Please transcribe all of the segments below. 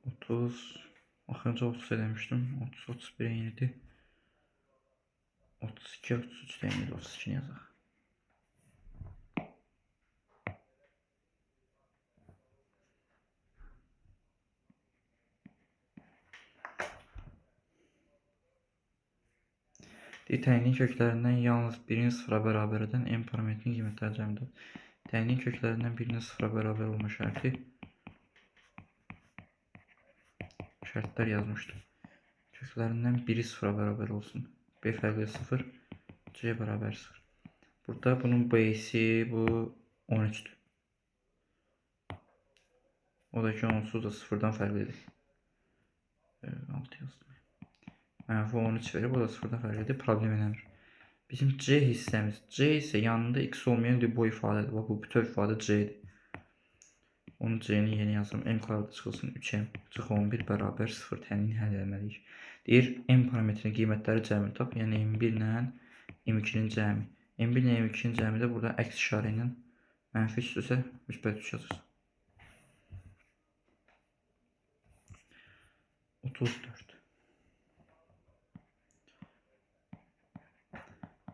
30, axırıncı 30 eləmişdim. 30, 31 eynidir. 32, 33 də eynidir. 32-ni yazaq. Deyir, təngliyin köklərindən yalnız birini sıfıra bərabər edən m parametrinin qiymətləri cəmidir. Təngliyin köklərindən birinin sıfıra bərabər olma şərti şərtlər yazmışdım. Köklərindən biri sıfıra bərabər olsun. B fərqli 0, C bərabər 0. Burada bunun B-si bu 13-dür. O da ki, onsuz da sıfırdan fərqlidir. 6 yazdım. Mənfi 13 verib, o da sıfırdan fərqlidir. Problem eləmir. Bizim C hissəmiz, C isə yanında x olmayan bu ifadədir. Bax, bu bütöv ifadə C-dir. Onu C-ni yeni yazıram. M kvadratı çıxılsın 3M çıx 11 bərabər 0 tənliyini həll etməliyik. Deyir, M parametrinin qiymətləri cəmini tap. Yəni M1 ilə M2-nin cəmi. M1 ilə M2-nin cəmi də burada əks işarə ilə mənfi üstüsə müsbət 3 yazırsan. 34.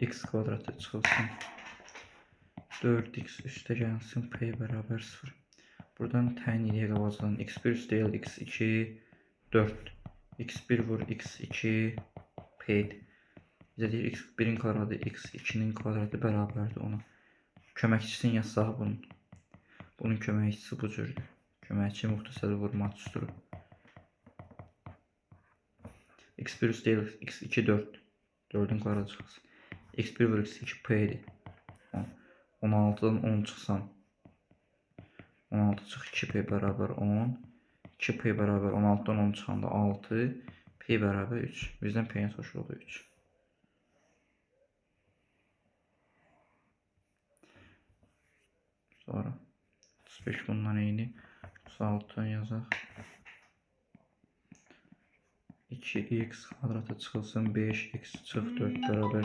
X kvadratı çıxılsın. 4x üstə gəlsin p bərabər 0. Buradan təyin eləyək qabaqcadan. X1 üstə gəl x2 4. X1 vur x2 p-dir. Bizə deyir x1-in kvadratı x2-nin kvadratı bərabərdir ona. Köməkçisini yazsaq bunun. Bunun köməkçisi bu cürdür. Köməkçi müxtəsər vurma düsturu. X1 üstə gəl x2 4. 4-ün kvadratı çıxsın. X1 vur x2 p-dir. 16-dan 10 çıxsan. 16 çıx 2p bərabər 10. 2p bərabər 16-dan 10 çıxanda 6. P bərabər 3. Bizdən p-nin soruşur, o da 3. Sonra 35 bundan eyni. 36 yazaq. 2x kvadratı çıxılsın 5x çıx 4 bərabər 0.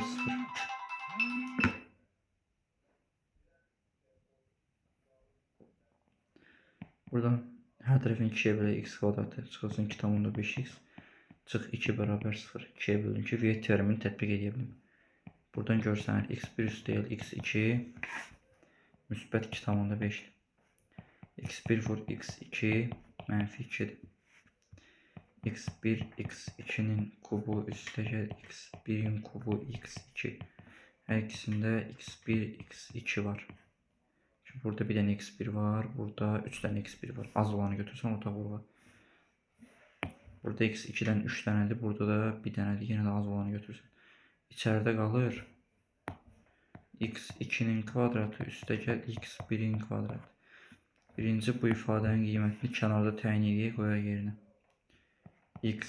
Buradan hər tərəfini 2-yə bölək x kvadratı çıxılsın 2,5x çıx 2 bərabər 0. 2-yə bölün ki, Viet teoremini tətbiq edə bilim. Buradan görsənir x1 üstə gəl x2 müsbət 2,5-dir. X1 vur x2 mənfi 2-dir. X1 x2-nin kubu üstə gəl x1-in kubu x2. Hər ikisində x1 x2 var. Çünki burada bir dənə x1 var, burada 3 dənə x1 var. Az olanı götürsən ortaq vurğa. Burada x2-dən 3 dənədir, burada da bir dənədir. Yenə də az olanı götürsən. İçəridə qalır x2-nin kvadratı üstə gəl x1-in kvadratı. Birinci bu ifadənin qiymətini kənarda təyin edək, qoyaq yerinə. X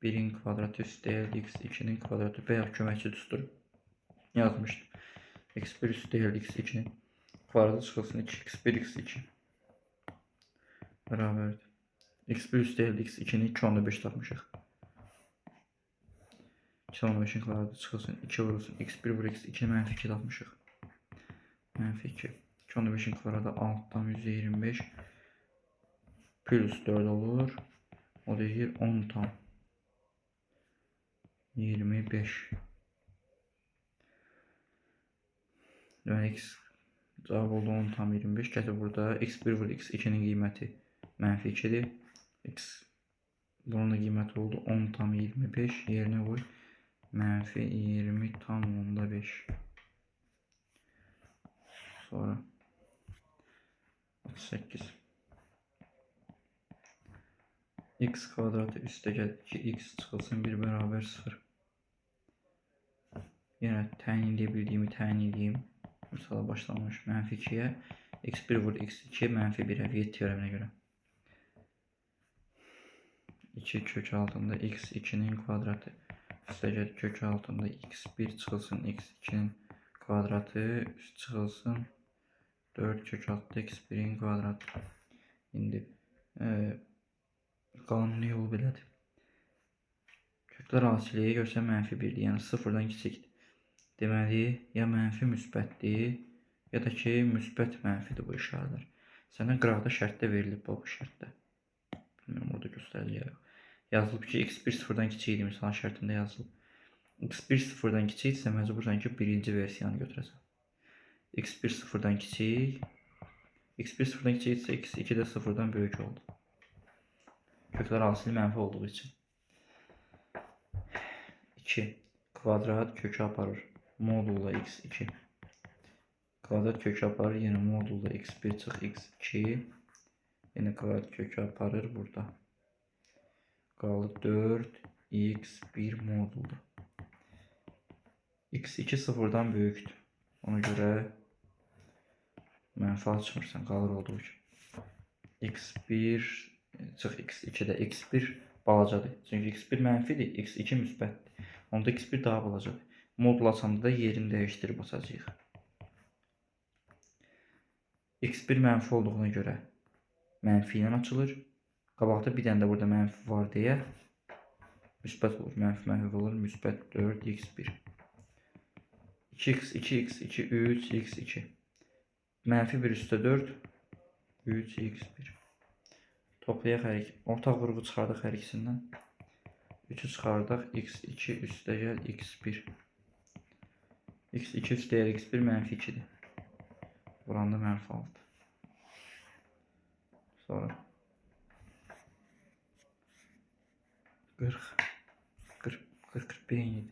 1-in kvadratı üstə gəl x2-nin kvadratı. Bayaq köməkçi düsturu yazmışdım. X1 üstə gəl x2-nin kvadratı çıxılsın 2x1 x2 bərabərdir. X1 üstə gəl x2-ni 2,5 tapmışıq. 2,5-in kvadratı çıxılsın 2 vurulsun x1 vur x2 mənfi 2 tapmışıq. Mənfi 2. 2,5-in kvadratı 6,125 plus 4 olur. O deyir 10,25. Deməli x cavab oldu 10,25. Gətir burada x1 vur x2-nin qiyməti mənfi 2-dir. X bunun da qiyməti oldu 10,25. Yerinə qoy mənfi 20,5. Sonra 38. X kvadratı üstə gəl 2x çıxılsın 1 bərabər 0. Yenə təyin edə bildiyimi təyin edeyim. Misala başlamış mənfi 2-yə x1 vur x2 mənfi 1-ə Viet teoreminə görə. 2 kök altında x2-nin kvadratı üstə gəl kök altında x1 çıxılsın x2-nin kvadratı üst çıxılsın 4 kök altında x1-in kvadratı. İndi qanuni yol belədir. Köklər asiliyi görsə mənfi 1-dir, yəni sıfırdan kiçikdir. Deməli, ya mənfi müsbətdir, ya da ki, müsbət mənfidir bu işarələr. Sənə qıraqda şərtdə verilib bu şərtdə. Bilmirəm, orada göstərilir. Yazılıb ki, x1 sıfırdan kiçik idi. Misalın şərtində yazılıb. X1 sıfırdan kiçikdirsə, məcbursan ki, birinci versiyanı götürəsən. X1 sıfırdan kiçik. X1 sıfırdan kiçikdirsə, x2 də sıfırdan böyük oldu. Köklər hasili mənfi olduğu üçün. 2 kvadrat kökü aparır. Modulla x2. Kvadrat kökü aparır. Yenə modulla x1 çıx x2. Yenə kvadrat kökü aparır burada. Qaldı 4 x1 modulda. X2 sıfırdan böyükdür. Ona görə mənfi açmırsan, qalır olduğu kimi. X1 çıx x2-də x1 balacadır. Çünki x1 mənfidir, x2 müsbətdir. Onda x1 daha balacadır. Modul açanda da yerini dəyişdirib açacağıq. X1 mənfi olduğuna görə mənfi ilə açılır. Qabaqda bir dənə də burada mənfi var deyə müsbət olur. Mənfi mənfi olur. Müsbət 4 x1. 2x, 2x, 2, 3, x2. Mənfi 1 üstə 4, 3, x1. Toplayaq hər iki. Ortaq vurğu çıxardaq hər ikisindən. 3-ü çıxardaq. X2 üstə gəl x1. X2 üstə gəl x1 mənfi 2-dir. Buranda mənfi 6. Sonra 40 40 40 41 7.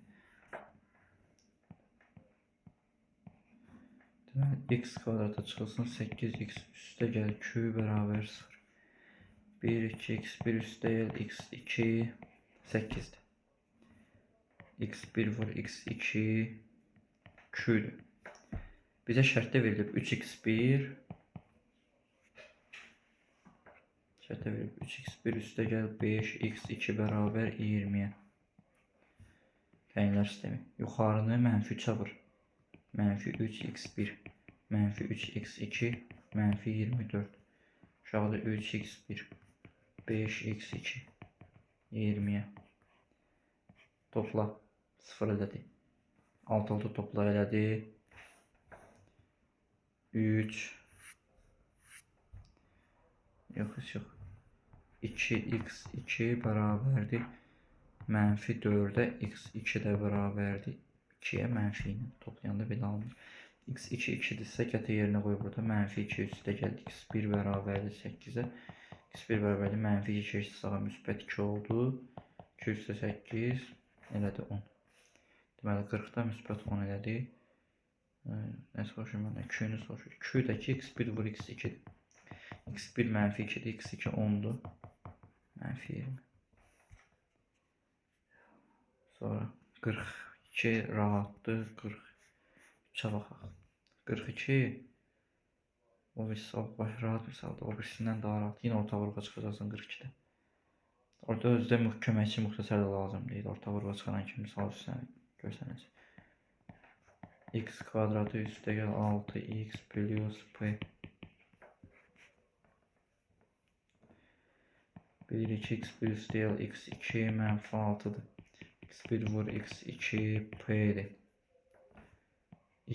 Deməli x kvadrata çıxılsın 8x üstə gəl q bərabər 0. 1 2 x1 üstə gəl x2 8-dir. X1 vur x2 q-dür. Bizə şərtdə verilib 3x1 şərtdə verilib 3x1 üstə gəl 5x2 bərabər 20-yə. Təyinlər sistemi. Yuxarını mənfi 3-ə vur. Mənfi 3x1 mənfi 3x2 mənfi 24. Aşağıda 3x1 5x2 20-yə. Topla. 0 elədi. 6 6 topla elədi. 3 Yox, heç yox. 2x2 bərabərdir. Mənfi 4-ə x2 də bərabərdir. 2-yə mənfi ilə toplayanda belə alınır. X2 2-dirsə gətir yerinə qoy burada. Mənfi 2 üstə gəldi. X1 bərabərdir 8-ə. X1 bərabərdir. Mənfi 2 keçdi sağa müsbət 2 oldu. 2 üstə 8 elədi 10. Deməli 40-da müsbət 10 elədi. Nə soruşur məndən? Q-nü soruşur. Q-dəki x1 vur x2-dir. X1 mənfi 2-dir, x2 10-dur. Mənfi 20. Sonra 42 rahatdır. 43-ə baxaq. 42 o misal rahat misaldır. O birisindən daha rahat. Yenə orta vurğa çıxacaqsan 42-də. Orada özdə köməkçi müxtəsər də lazım deyil. Orta vurğa çıxaran kimi misal üstünə görsənəcək. X kvadratı üstə gəl 6x plus p. 1 2x plus deyil x2 mənfi 6-dır. X1 vur x2 p-dir.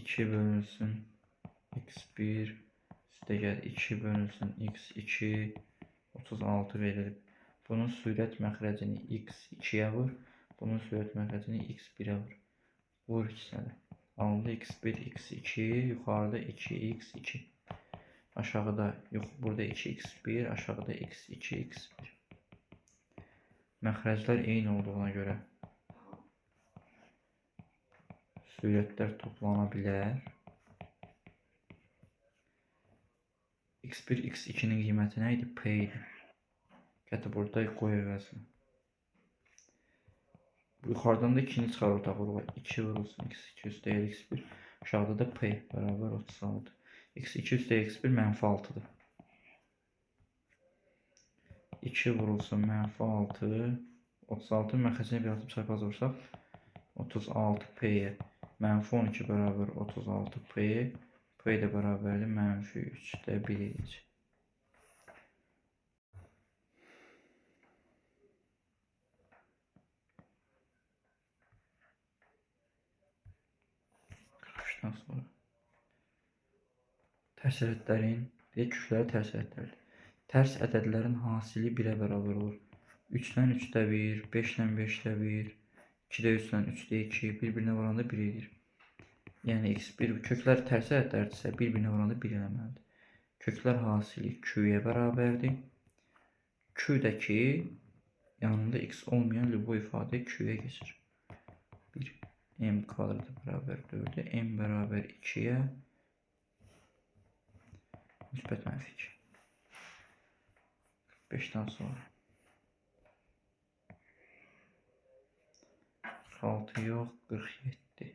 2 bölünsün x1 üstə gəl 2 bölünsün x2 36 verilib. Bunun sürət məxrəcini x2-yə vur. Bunun sürət məxrəcini x1-ə vur. Vur ikisinə də. Alında x1, x2, yuxarıda 2x2. Aşağıda, yox, burada 2x1, aşağıda x2, x1. Məxrəclər eyni olduğuna görə sürətlər toplana bilər. X1, x2-nin qiyməti nə idi? P idi. Gətir burada qoy əvəzinə. Yuxarıdan da 2-ni çıxar ortaq vurğa. 2 vurulsun x2 üstə x1. Aşağıda da p bərabər 36. X2 üstə x1 mənfi 6-dır. 2 vurulsun mənfi 6. 36 məxrəcini bir atıb çarpaz vursaq 36 p-yə mənfi 12 bərabər 36 p. P də bərabərdir mənfi 3-də 1 eləyəcək. Sonra tərs ədədlərin, deyək kökləri tərs ədədlərdir. Tərs ədədlərin hasili 1-ə bərabər olur. 3-lə 3-də 1, 5-lə 5-də 1, 2-də 3-lə 3-də 2, bir-birinə vuranda 1 edir. Yəni x1, köklər tərs ədədlərdirsə, bir-birinə vuranda 1 eləməlidir. Köklər hasili Q-yə bərabərdir. Q-dəki yanında x olmayan lübo ifadə Q-yə keçir. 1 m kvadratı bərabər 4-ə, m bərabər 2-yə, müsbət mənfi 2. 45-dən sonra. 46 yox, 47.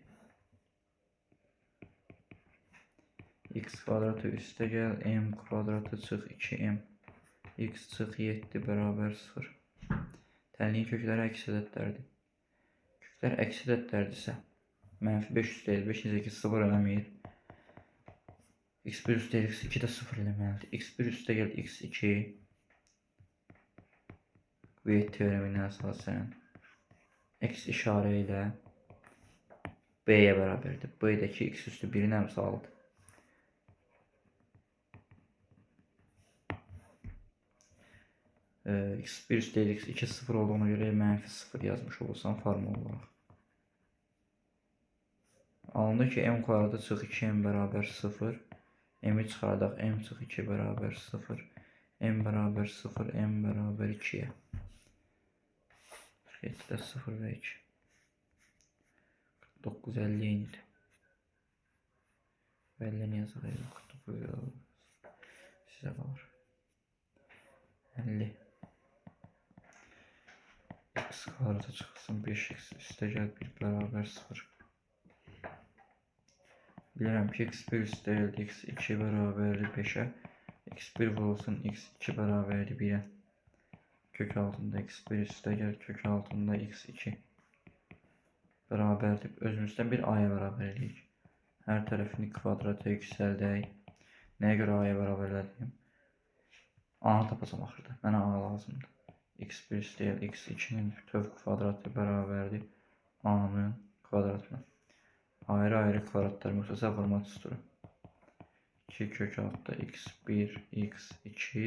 X kvadratı üstə gəl, m kvadratı çıx 2m. X çıx 7 bərabər 0. Tənliyin kökləri əks ədədlərdir. Köklər əks ədədlərdirsə, mənfi 5 üstə 5 necə ki 0 eləmir. X1 üstə x2 də 0 eləməlidir. X1 üstə gəl x2. Vieta teoreminə əsasən x işarə ilə b-yə bərabərdir. B-dəki x üstü 1-in əmsalıdır. X1 üstə x2 0 olduğuna görə mənfi 0 yazmış olursan formul olaraq. Alındı ki, m kvadratı çıx 2m bərabər 0. M-i çıxardaq, m çıx 2 bərabər 0. M bərabər 0, m bərabər 2-yə. 47-də 0 və 2. 49, 50 eynidir. 50-ni yazaq, 49 sizə qalır. 50. X kvadratı çıxsın 5x üstə gəl 1 bərabər 0. Bilirəm ki, x1 üstə gəl x2 bərabərdir 5-ə. X1 vurulsun x2 bərabərdir 1-ə. Kök altında x1 üstə gəl kök altında x2 bərabərdir. Özümüzdən bir a-ya bərabər eləyirik. Hər tərəfini kvadrata yüksəldək. Nəyə görə a-ya bərabər elədim? A-nı tapacam axırda. Mənə a lazımdır. X1 üstə gəl x2-nin bütöv kvadratı bərabərdir a-nın kvadratına. Ayrı-ayrı kvadratlar müxtəsər vurma düsturu. 2 kök altda x1, x2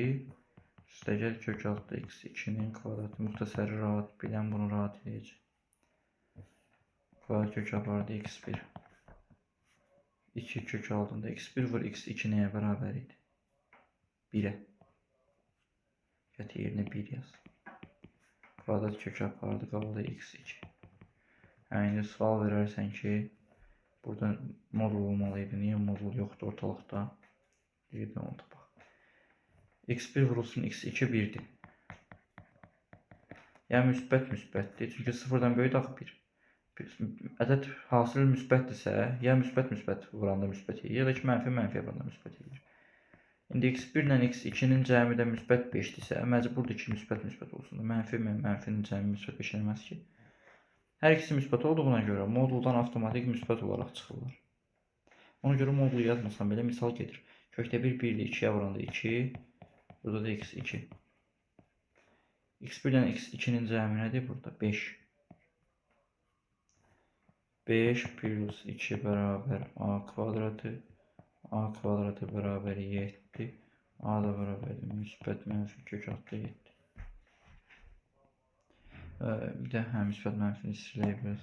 üstə gəl kök altda x2-nin kvadratı. Müxtəsəri rahat bilən bunu rahat eləyəcək. Kvadrat kök apardı x1. 2 kök altında x1 vur x2 nəyə bərabər idi? 1-ə. Gətir yerinə 1 yaz. Kvadrat kök apardı, qaldı x2. Hə, indi sual verərsən ki, burada modul olmalı idi. Niyə modul yoxdur ortalıqda? Yerdən onu tapaq. X1 vurulsun x2 1-dir. Yəni müsbət müsbətdir. Çünki sıfırdan böyük axı 1. Ədəd hasil müsbətdirsə, ya müsbət müsbət vuranda müsbət eləyir, ya da ki mənfi mənfi vuranda müsbət eləyir. İndi x1 ilə x2-nin cəmi də müsbət 5-dirsə, məcburdur ki, müsbət müsbət olsun. Mənfi mənfinin cəmi müsbət 5 eləməz ki. Hər ikisi müsbət olduğuna görə moduldan avtomatik müsbət olaraq çıxırlar. Ona görə modulu yazmasam belə misal gedir. Kökdə 1, 1 ilə 2-yə vuranda 2, burada da x2. X1 ilə x2-nin cəmi nədir? Burada 5. 5 plus 2 bərabər a kvadratı, a kvadratı bərabər 7, a da bərabərdir müsbət mənfi kök altda 7. Bir də hə, müsbət mənfini silək biraz.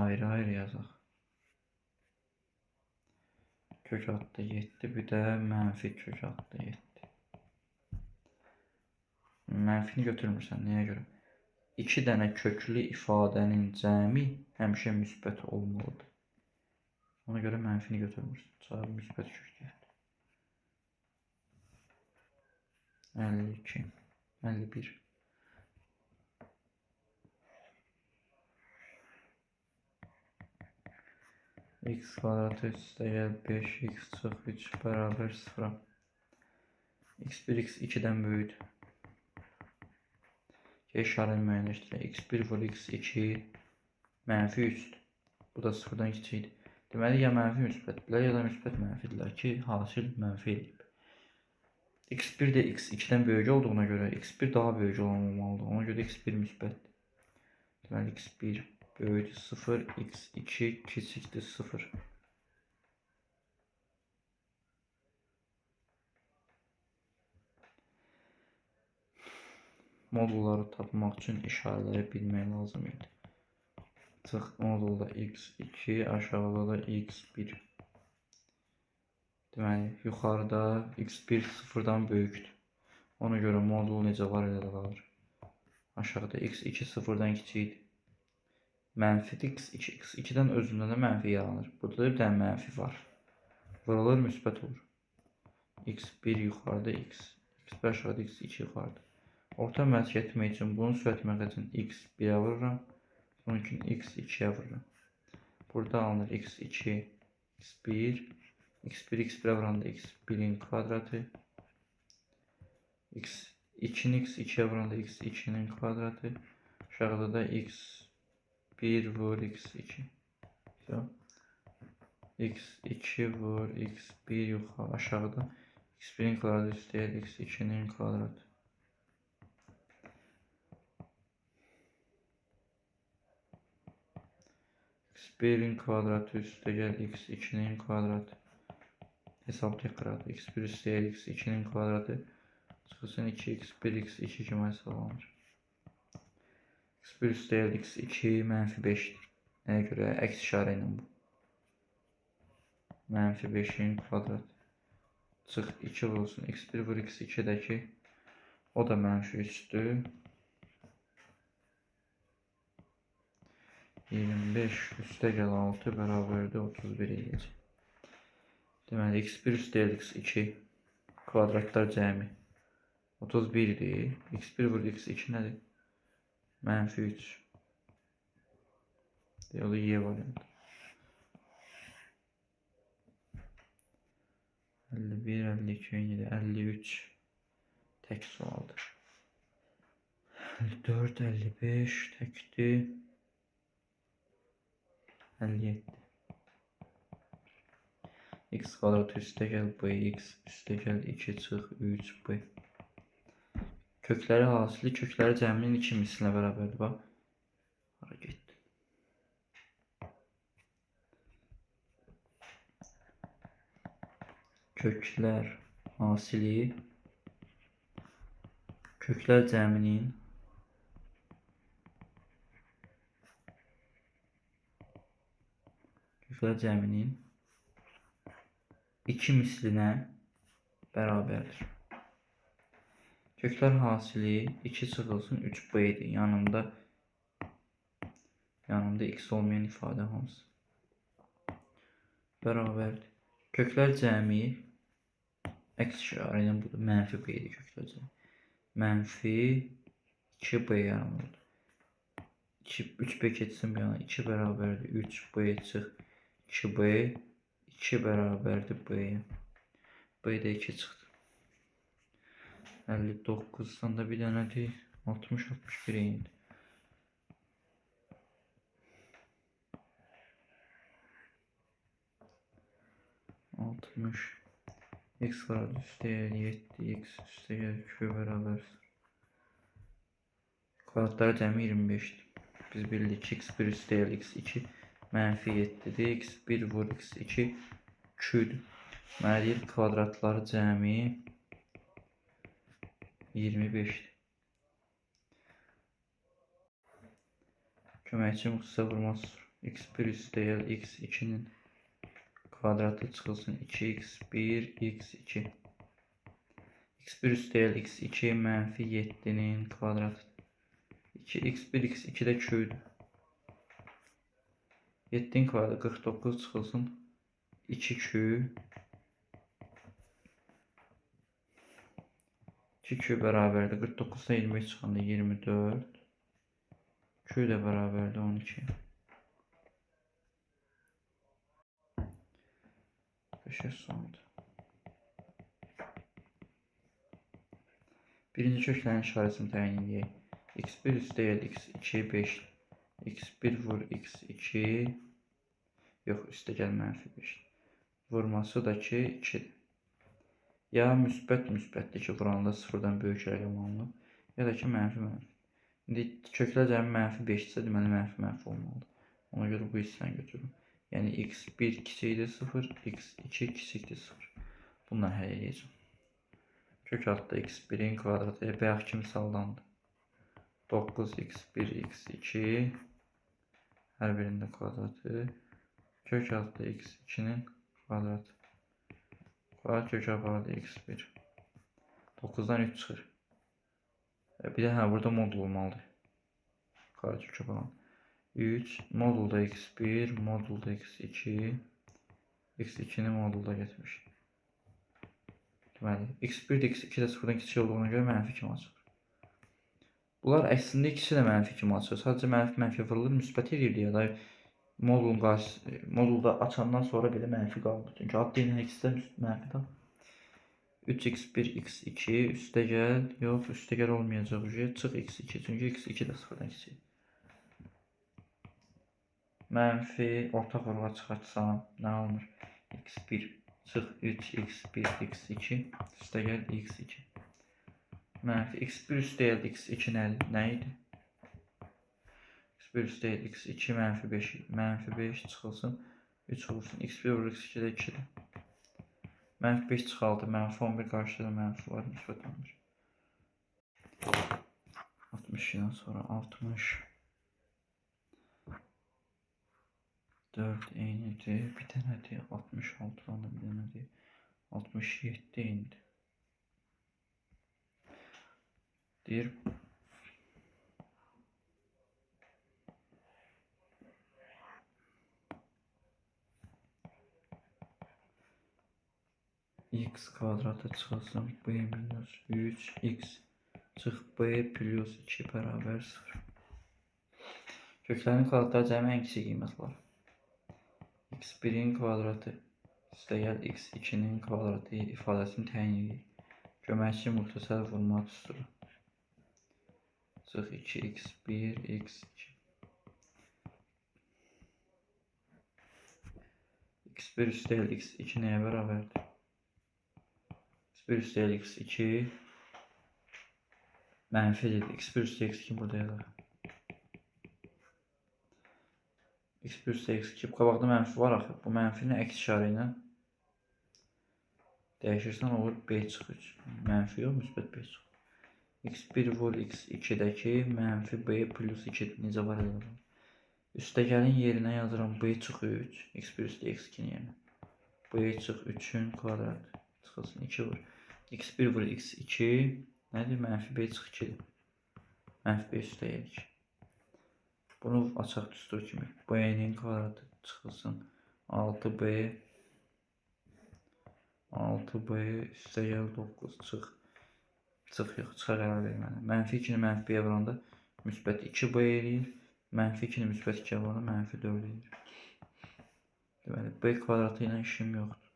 Ayrı-ayrı yazaq. Kök altda 7, bir də mənfi kök altda 7. Mənfini götürmürsən, nəyə görə? 2 dənə köklü ifadənin cəmi həmişə müsbət olmalıdır. Ona görə mənfini götürmürsən. Cavab müsbət köklü. 52, 51. X kvadratı üstə gəl 5x çıx 3 bərabər 0-a. X1 x2-dən böyükdür. İşarəni müəyyənləşdirək. X1 vur x2 mənfi 3-dür. Bu da 0-dan kiçikdir. Deməli, ya mənfi müsbətdirlər, ya da müsbət mənfidirlər ki, hasil mənfi eləyib. X1 də x2-dən böyük olduğuna görə x1 daha böyük olan olmalıdır. Ona görə x1 müsbətdir. Deməli, x1 böyükdür 0, x2 kiçikdir 0. Modulları tapmaq üçün işarələri bilmək lazım idi. Çıx modulda x2, aşağıda da x1. Deməli, yuxarıda x1 sıfırdan böyükdür. Ona görə modul necə var elə də qalır. Aşağıda x2 sıfırdan kiçikdir. Mənfidir x2. x2-dən özündən də mənfi yaranır. Burada da bir dənə mənfi var. Vurulur, müsbət olur. x1 yuxarıda x, x1 aşağıda x2 yuxarıda. Orta mərc getmək üçün bunu sürət məxrəcini x1-ə vururam. Bunun üçün x2-yə vururam. Burada alınır x2, x1, x1, x1-ə vuranda x1-in kvadratı, x2-ni x2-yə vuranda x2-nin kvadratı, aşağıda da x1 vur x2. So, x2 vur x1 yuxarı, aşağıda x1-in kvadratı üstəgəl x2-nin kvadratı. X1-in kvadratı üstəgəl x2-nin kvadratı. Hesab təkrardır. X1 üstəgəl x2-nin kvadratı çıxılsın 2x1 x2 kimi hesablanır. X1 üstəgəl x2 mənfi 5-dir. Nəyə görə? Əks işarə ilə bu. Mənfi 5-in kvadratı. Çıx 2 vurulsun. X1 vur x2-dəki o da mənfi 3-dür. 25 üstəgəl 6 bərabərdir 31 eləyəcək. Deməli, x1 üstəgəl x2 kvadratlar cəmi 31-dir. X1 vur x2 nədir? Mənfi 3. O da Y variantı. 51, 52, 53 tək sualdır. 54, 55 təkdir. 57. X kvadrat üstəgəl bx üstəgəl 2 çıx 3b. Kökləri hasili kökləri cəminin 2 mislinə bərabərdir. Bax. Hara getdi? Köklər hasili köklər cəminin 2 mislinə bərabərdir. Köklər hasili 2 çıxılsın 3b-dir. Yanında x olmayan ifadə hamısı. Bərabərdir. Köklər cəmi əks işarə ilə budur. Mənfi b-dir köklər cəmi. Mənfi 2b yaranır. 3b keçsin bir yana. 2 bərabərdir 3b çıx 2b 2 bərabərdir b-yə. B də 2 çıxdı. 59-dan da bir dənədir. 60, 61 eynidir. 60 x kvadrat üstəgəl 7x üstəgəl q bərabər kvadratları cəmi 25-dir. Biz bilirik ki, x1 üstəgəl x2 mənfi 7-dir. X1 vur x2 q-dür. Mənə deyir kvadratları cəmi 25-dir. Köməkçi müxtəsər vurması x1 üstəgəl x2-nin kvadratı çıxılsın 2x1 x2. X1 üstəgəl x2 mənfi 7-nin kvadratı. 2x1 x2 də q-dür. 7-nin kvadratı 49 çıxılsın 2q. 2q bərabərdir 49-dan 25 çıxanda 24. Q də bərabərdir 12. Qəşəng sualdır. Birinci köklərin işarəsini təyin edək. X1 üstəgəl x2 5. X1 vur x2. Yox, üstəgəl mənfi 5. Vurması da ki 2-dir. Ya müsbət müsbətdir ki, vuranda sıfırdan böyük rəqəm alınıb, ya da ki mənfi mənfi. İndi köklər cəmi mənfi 5-dirsə, deməli mənfi mənfi olmalıdır. Ona görə bu hissəni götürürüm. Yəni x1 kiçikdir 0, x2 kiçikdir 0. Bununla həll edəcəm. Kök altda x1-in kvadratı bayaq kimi saldandı. 9x1 x2 hər birində kvadratı kök altı x2-nin kvadratı. Kvadrat kökü apardı x1. 9-dan 3 çıxır. Bir də hə, burada modul olmalıdır. Kvadrat kökü aparan. 3 modulda x1, modulda x2, x2-ni modulda getmiş. Deməli, x1 də x2 də sıfırdan kiçik olduğuna görə mənfi kimi açılır. Bunlar əslində ikisi də mənfi kimi açılır. Sadəcə mənfi mənfi vurulur, müsbət eləyirdi ya da modulun qarşısı, modulda açandan sonra belə mənfi qalır. Çünki adda ilə ikisi də mənfi də. 3x1 x2 üstə gəl, yox üstə gəl olmayacaq. Çıx x2, çünki x2 də sıfırdan kiçik. Mənfi ortaq vurğa çıxartsam nə alınır? X1 çıx 3x1 x2 üstə gəl x2. Mənfi x1 üstə gəl x2 nə idi? X1 üstə gəl x2 mənfi 5 idi. Mənfi 5 çıxılsın 3 vursun. X1 vurur x2 də 2-dir. Mənfi 5 çıx 6, mənfi 11 qarşıda mənfi var, müsbət 11. 62-dən sonra 60. 4 eynidir, bir dənədir, 66-dan da bir dənədir, 67 eynidir. Deyir, x kvadratı çıxılsın b minus 3x çıx b plus 2 bərabər 0. Köklərin kvadratları cəmi ən kiçik qiymət var. X1-in kvadratı üstəgəl x2-nin kvadratı ifadəsini təyin edir. Köməkçi müxtəsər vurma düsturu. Çıx 2x1 x2. X1 üstəgəl x2 nəyə bərabərdir? X1 üstəgəl x2 mənfidir. X1 üstəgəl x2 burada yazaq. X1 üstə x2 qabaqda mənfi var axı. Bu mənfini əks işarə ilə dəyişirsən olur b çıx 3. Mənfi yox, müsbət b çıx. X1 vur x2-dəki mənfi b plus 2 necə var elə var. Üstəgəlin yerinə yazıram b çıx 3. X1 üstə x2-nin yerinə. B çıx 3-ün kvadratı çıxılsın 2 vur. X1 vur x2 nədir? Mənfi b çıx 2-dir. Mənfi b üstə 2. Bunu açaq düstur kimi. B-nin kvadratı çıxılsın. 6B 6B üstə gəl 9 çıx. Çıx yox, çıxa qərar verməli. Mənfi 2-ni mənfi B-yə vuranda müsbət 2B eləyir. Mənfi 2-ni müsbət 2-yə vuranda mənfi 4 eləyir. Deməli, B kvadratı ilə işim yoxdur.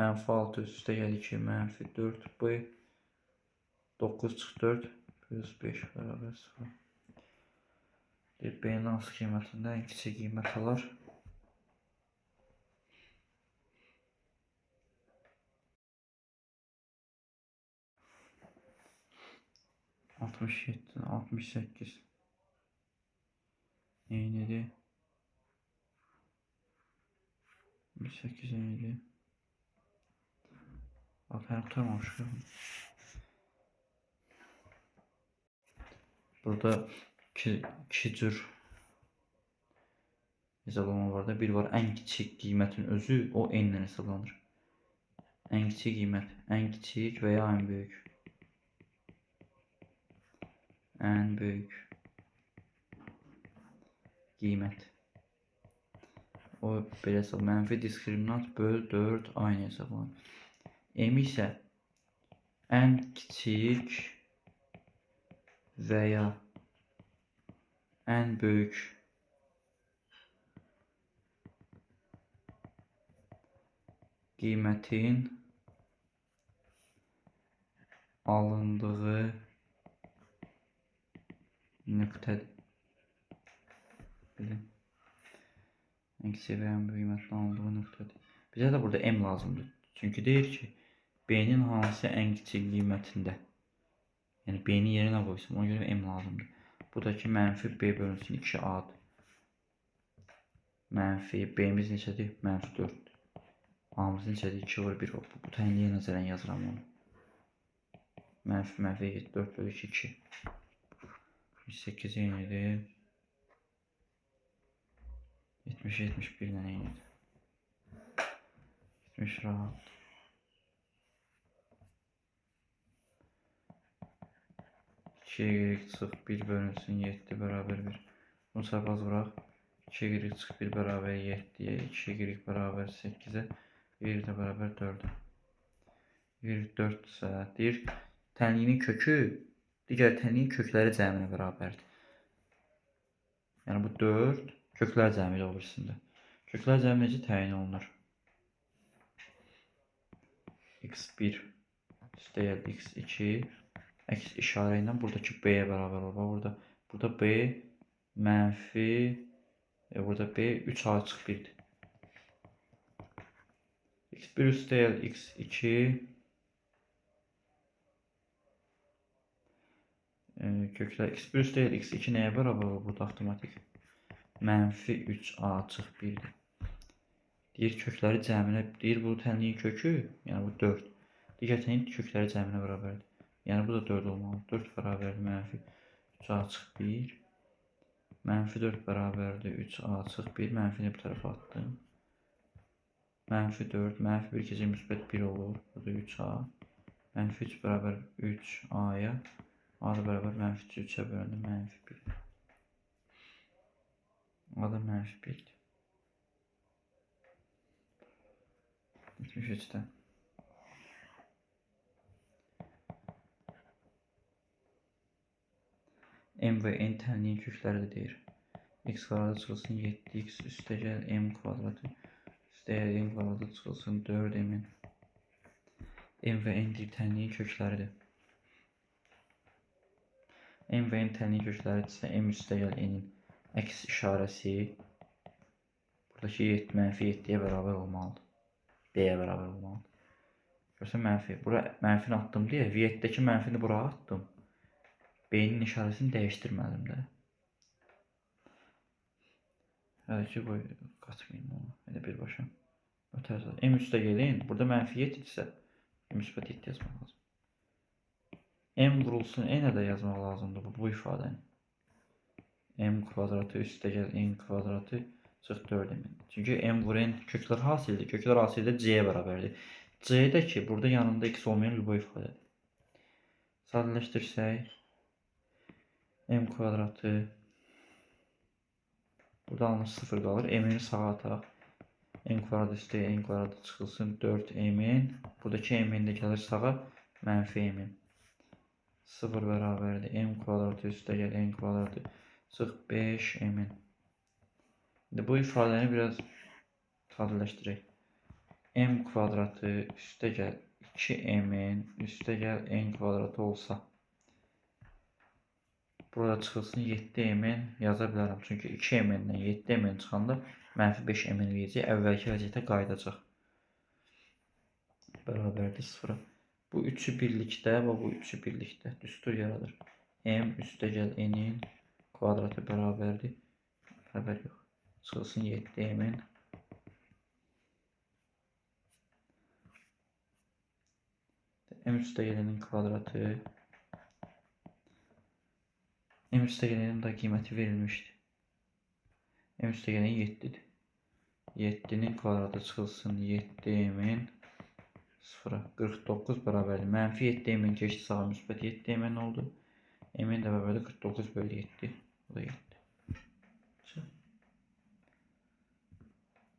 Mənfi 6 üstə gəl 2, mənfi 4B 9 çıx 4 plus 5 bərabər 0. B-nin hansı qiymətində ən kiçik qiymət alar? 67, 68 eynidir. 68 eynidir. Bak, hələ qurtarmamışıq. Burada iki cür hesablama var da. Bir var ən kiçik qiymətin özü, o n ilə hesablanır. Ən kiçik qiymət, ən kiçik və ya ən böyük. Ən böyük qiymət. O belə hesab, mənfi diskriminant böl 4 aynı hesablanır. M isə ən kiçik və ya ən böyük qiymətin alındığı nöqtədir. Belə. Ən kiçik və ən böyük qiymətin alındığı nöqtədir. Bizə də burada M lazımdır. Çünki deyir ki, B-nin hansı ən kiçik qiymətində. Yəni B-ni yerinə qoysam, ona görə M lazımdır. Bu da ki, mənfi B bölünsün 2A-dır. Mənfi B-miz neçədir? Mənfi 4-dür. A-mız neçədir? 2 vur 1. Bu təyinliyə nəzərən yazıram onu. Mənfi mənfi 4 bölü 2, 2. 78 eynidir. 70 71 ilə eynidir. 70 rahat. 2y çıx 1 bölünsün 7 bərabər 1. Bunu çapraz vuraq. 2y çıx 1 bərabər 7-yə, 2y bərabər 8-ə, y də bərabər 4-ə. Y 4 isə deyir, tənliyinin kökü digər tənliyin kökləri cəminə bərabərdir. Yəni bu 4 köklər cəmi ilə olur üstündə. Köklər cəmi necə təyin olunur? X1 üstəgəl x2 əks işarə ilə buradakı b-yə bərabər olur. Bax burada b mənfi burada b 3a çıx 1-dir. X1 üstəgəl x2 köklər x1 üstəgəl x2 nəyə bərabər olur burada avtomatik? Mənfi 3a çıx 1-dir. Deyir kökləri cəminə, deyir bu tənliyin kökü, yəni bu 4. Digər tənliyin kökləri cəminə bərabərdir. Yəni bu da 4 olmalıdır. 4 bərabərdir mənfi 3a çıx 1. Mənfi 4 bərabərdir 3a çıx 1. Mənfini bu tərəfə atdım. Mənfi 4, mənfi 1 keçir müsbət 1 olur. Burada 3a. Mənfi 3 bərabər 3a-ya. A da bərabər mənfi 3 3-ə bölündü mənfi 1. A da mənfi 1-dir. 73-də. M və N tənliyin kökləri də deyir. X kvadratı çıxılsın 7x üstəgəl M kvadratı üstəgəl N kvadratı çıxılsın 4M-in. M və N deyir tənliyin kökləridir. M və N tənliyin kökləridirsə M üstəgəl N-in əks işarəsi buradakı 7, mənfi 7-yə bərabər olmalıdır. B-yə bərabər olmalıdır. Görsən mənfi. Bura mənfini atdım deyə V7-dəki mənfini bura atdım. B-nin işarəsini dəyişdirmədim də. Hələ ki, qoy, qatmayayım onu. Elə birbaşa. Ötər. M üstə gəlin. Burada mənfi 7 idisə, müsbət 7 yazmaq lazım. M vurulsun N-ə də yazmaq lazımdır bu ifadəni. M kvadratı üstə gəl N kvadratı çıx 4M. Çünki M vur N köklər hasildir. Köklər hasildə C-yə bərabərdir. C-də ki, burada yanında x olmayan lübo ifadədir. Sadələşdirsək, M kvadratı burada alınır 0 qalır. M-ni sağa ataq. M kvadratı üstə N kvadratı çıxılsın 4M-in. Buradakı M-in də gəlir sağa mənfi M-in. 0 bərabərdir. M kvadratı üstə gəl N kvadratı çıx 5M-in. İndi bu ifadəni biraz sadələşdirək. M kvadratı üstə gəl 2M-in üstə gəl N kvadratı olsa burada çıxılsın 7M-in yaza bilərəm. Çünki 2M-dən 7M çıxanda mənfi 5M eləyəcək. Əvvəlki vəziyyətə qayıdacaq. Bərabərdir 0-a. Bu üçü birlikdə və bu üçü birlikdə düstur yaradır. M üstə gəl N-in kvadratı bərabərdir. Bərabər yox. Çıxılsın 7M-in. M üstə gələnin kvadratı. M üstə gələnin də qiyməti verilmişdi. M üstə gələn 7-dir. 7-nin kvadratı çıxılsın 7M-in 0-a 49 bərabərdir. Mənfi 7M-in keçdi sağa müsbət 7M oldu. M-in də bərabərdir 49 bölü 7. Bu da 7.